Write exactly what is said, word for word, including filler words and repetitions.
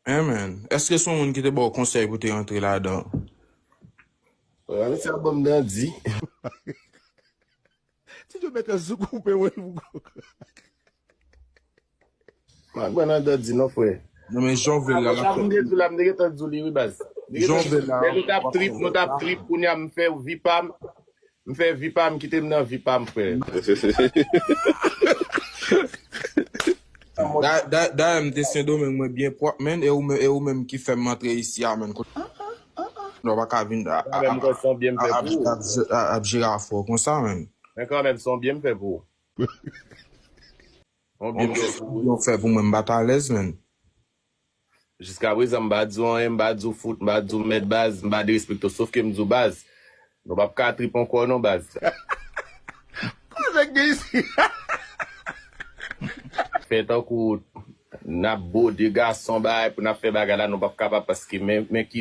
Yeah, man. Èske se yon moun ki te ba w konsèy pou te rantre ladan? Wè, men sa ban m dandi. Ti Djo mèt sou koupe wi pou Man, mwen nan dandi non, frè. Non, men jan w vle l la, Sa m te di la, m te gentan di w li, wi, baz. Jan w vle l la. Lè nou t ap trip, nou t ap trip, kounye a m fè vi pa m. M fè vi pa m, kite m nan vi pa m, frè. Da- da- Dayè, m te Sendomeng, mwen byen pwòp, man. E ou men- e ou menm ki fè m antre isi a, man. Kote- Non, pa ka vin a- a- Kanmenm, mwen se yon byen m fè a- pou ou. ap- ap- ap jere afè w konsa, man. Men kanmenm, se yon byen m fè pou ou. Yon byen m fè pou ou. Yon fè pou mwen, m pa t alèz, man. Jiska prezan, m pa di w anyen, m pa di w fout, m pa di w mèd, baz, m pa derespekte w, sof ke m di w, baz, nou p ap ka trip ankò non, baz. Kote nèg gen isi? Fè tankou n ap bode gason bagay pou n ap fè bagay la, nou p ap kapab paske men, men ki